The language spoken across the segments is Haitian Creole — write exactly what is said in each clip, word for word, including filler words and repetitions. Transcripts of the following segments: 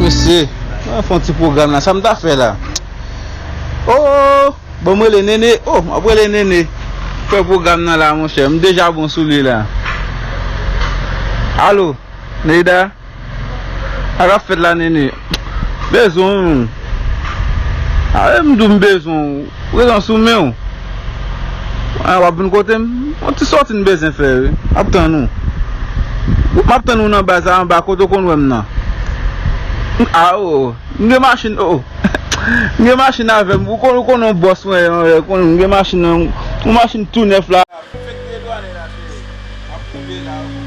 Mesye, mwen fè yon ti pwogram la. Sa m ta fè la? Oh, bon, m rele Nene. Oh, m ap rele Nene. Fè pwogram nan la, monchè. M deja bon sou li la. Alo, Neida? Sa k ap fèt la, Nene? Bezwen w. A, e m di w m bezwen w. Prezans ou men w. A, w ap vin kote m? Yon ti sòti m bezwen fè, wi. M ap tann ou. M ap tann ou nan baz la, anba kote w konn wè m nan. A, o, o. M gen machin, o, o. M gen machin avè m. Ou konn, ou konn yon bòs mwen, yon, yon, konn, m gen machin nan, yon machin tou nèf la. Enfekte dwanye la, cheri. M ap rive la, wi.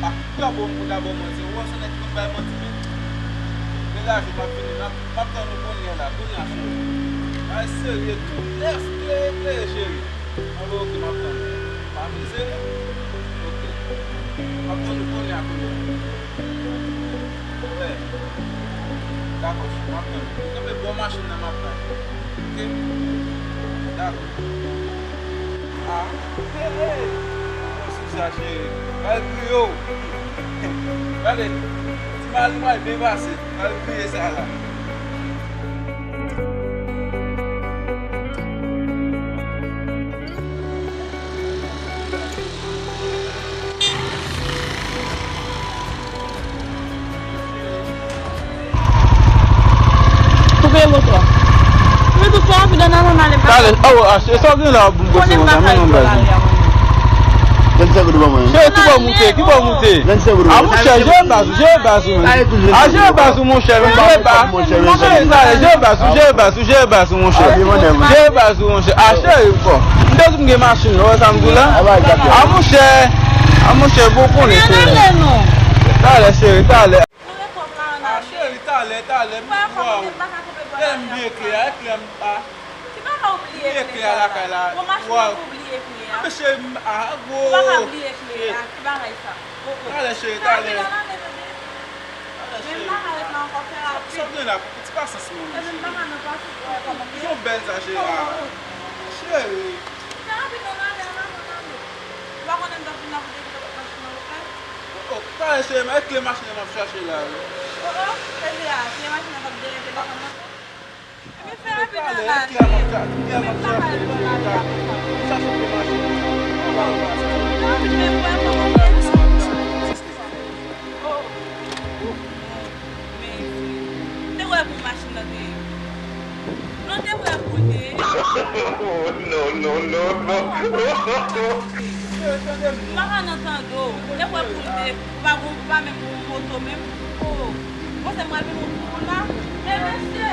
A, dabò, m dabò manti. Ou wè se nèg ki konn bay manti, men. Men la, je m ap vini. M ap, m ap tann ou kounye a la. Kounye a, cheri. Ay, serye, tou nèf, klere, klere, cheri. Bon, oke, m ap tann ou. Pa mize, non. Oke. M ap tann ou kounye a, kounye a. Wè. Dakò, cheri, m ap tann ou. Ou kanpe bò machin nan, m ap tann ou. Oke? Dakò. A, hey, hey. Bon, sou sa, cheri. Al griye w. Gade, ti mari m al byen pase. Al griye sa la. Koupe moto a. Koupe tout sa, epi dan nan nan ale. Talè, oh, achte sa w gen la pou m pase konsa, men non, baz. Vennsenk goud ban mwen. Cheri, ki bò moute, ki bò moute? Vennsenk goud. A, monchè, jere baz ou, jere baz ou, men. A, jere baz ou, monchè, men, jere baz. Monchè, jere baz ou, jere baz ou, monchè. Jere baz ou, monchè. Jere baz ou, monchè. A, cheri, bon. M te di m gen machin, ou wè sa m di w la? A, monchè. A, monchè, bon, konnen, cheri. Talè, cheri, talè. A, cheri, talè, talè, m, waw. Tèlman m bliye kle a, e kle a m pa. Ki bagay ou bliye kle a lakay la? Waw. Mesye, m, a, gwo. Ou pa ka bliye kle a. Ki bagay sa? Talè, cheri, talè. Talè, cheri. Sa w gen la? Ti pasyans, non, cheri. Jan w bèl sa, cheri. A, cheri. Oh, oh, talè, cheri, men e kle machin nan m ap chache la, wi. Oh, oh, e kle a, kle machin nan t ap dèyè telefòn nan. Epi fè rapid nan lari. Epi m pa ka ret nan lari a konsa. Oh, men, te wè pou machin nan te ye. Non, te wè pou l te ye. Non, non, non, non. M pa ka nan tande w. Te wè pou l te ye. Ou pa gon, ou pa menm gon moto menm. Oh, bon, se mwen vin ou la. Men mesye.